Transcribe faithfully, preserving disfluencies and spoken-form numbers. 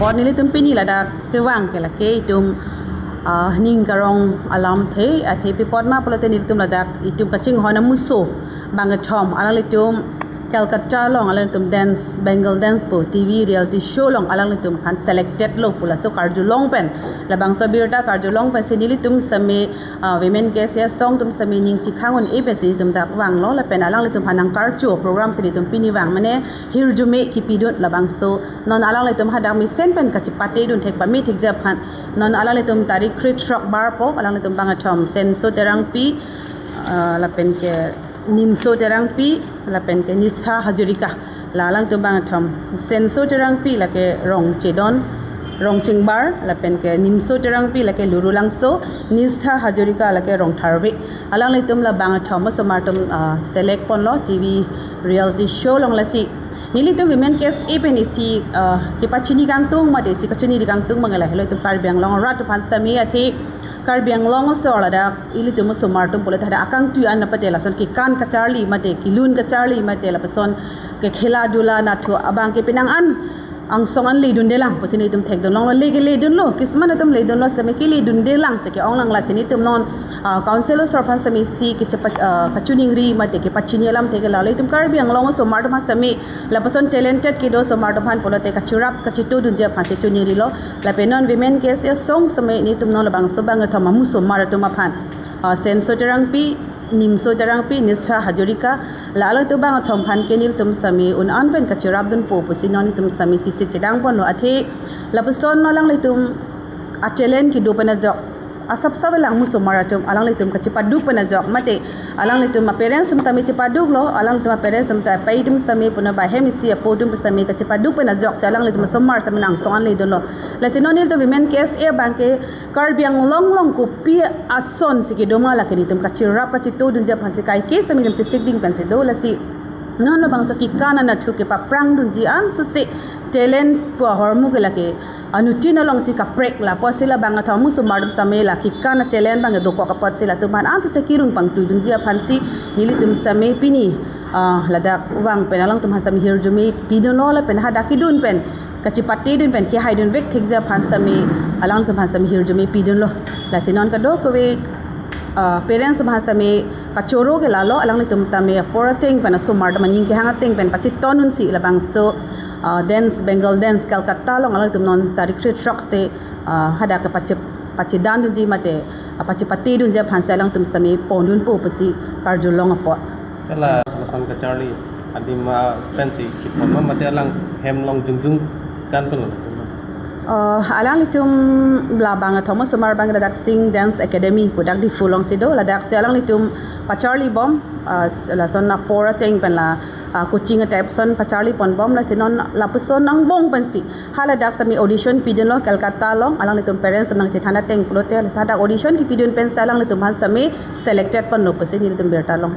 Pon nelitum pini ladak kevang ke lake itum ah, ning karong alamthe, athe pi apot ma pulote nelitum ladak itum kachinghon amuso bangkethom alanglitum Calcutta along alanglitum dance, Bengal dance pu T V reality show along alanglitum aphan selected lo pu laso karjulong pen, labangso abirta karjulong pensi nelitum sitame ah, Women K S A asong atum sitame ning chikhang un-e pensi nelitum dak vanglo lapen alanglitum aphan nangkarcho program si nelitum pini vang mane hirjume kipidun labangso. Non alanglitum hadak mesen pen kachipatedun thek pame thekji aphan. Non alanglitum tarik krethrok barpo, alanglitum bangkethom Senso Terangpi, ah, lapen ke Nimso Terangpi, lapen ke Nisha Hazarika. La alanglitum bangkethom Senso Terangpi lake Rongchedon, Rongchengbar, lapen ke Nimso Terangpi lake Lurulangso, Nisha Hazarika lake Rongtharve. Alanglitum la bangkethom osomar atum ah, select ponlo T V reality show along lasi. Nelitum Women K S A pen isi ah, kepachini kangtung mate isi kachiniri kangtung abang lahelo itum Karbi Anglong arat aphan sitame, athe Karbi Anglong asor ladak ilitum osomar atum pulote hadak akangtui an mate lason kekan kacharli mate kelun kacharli mate lapuson kekhela dula nathu abang ke penang an angsong an ledundelang pusi nelitum thekdunlonglo, le keledunlo, kisman atum ledunlo sitame keledundelang si ke-ong lang lasi nelitum non ah, council asor aphan sitame isi kechepa ah, kachiningri mate kepachini alamthe ke lalo itum Karbi Anglong osomar atum aphan sitame lapuson talented kedo osomar atum aphan pulote kachirap kachitodunji aphan si chiningrilo. Lapen non Women K S A asong sitame nelitum non labangso bangkethom amusomar atum aphan ah, Senso Terangpi, Nimso Terangpi, Nisha Hazarika, la alanglitum bangkethom aphan ke nelitum sitame un-an pen kachirapdunpo pusi non nelitum sitame chisi chedang ponlo, athe lapuson non alanglitum atalent kedo pen ajok asap sap alang musomar atum alanglitum kachipaduk pen ajok mate alanglitum aparents atum tame chipaduklo, alanglitum aparents atum ta pai atum sitame puna bahem isi apo atum sitame kachipaduk pen ajok si alanglitum osomar sitame angsong an ledunlo. Lasi non nelitum Women K S A abang ke Karbi Anglong along kopi ason si kedo ma lake nelitum kachirap kachitodunji aphan si kaike sitame nelitum chisikding pensi do lasi. Non labangso kekan nathu kepaprangdunji an susi talent pu ahormu ke lake anuttin along si kaprek la pusi la bangkethom amusomar atum sitame la kekan talent abang dokok apotsi latum aphan an susi kirung pangtuidunji aphan si nelitum sitame pini ah, ladak vang pen alangtum aphan sitame hirjume pidunlo lapen hadak kedun pen kachipatedun pen kehaidun vek thekji aphan sitame alangtum aphan sitame hirjume pidunlo. Lasi non kadokave ah, parents atum aphan sitame kachoro ke lalo alanglitum tame apor ateng pen osomar atum aning kehang ateng pen pachiton unsi labangso ah, dance, Bengal dance Calcutta along alanglitum non tarik krethrok te ah, hadak kepachi pachidandunji mate ah, pachipatedunji aphan si alangtum sitame pondunpo pusi karjulong apot. Kala lason kacharli adim ah, pensi kepon ma mate alang hem along jongjong kan pen lo. Ah, alanglitum la bangkethom osomar abang ladak Sing Dance Academy pu dak Diphu along si do, ladak si alanglitum pacharlibom ah, lason apor ateng pen la ah, coaching type ason pacharli ponbom lasi non lapuson angbong pensi haladak sitame audition pidunlo Calcutta along, alanglitum parents atum nangchethan ateng pulote lasi hadak audition kepidun pensi alanglitum aphan sitame selected ponlo pusi nelitum birta long.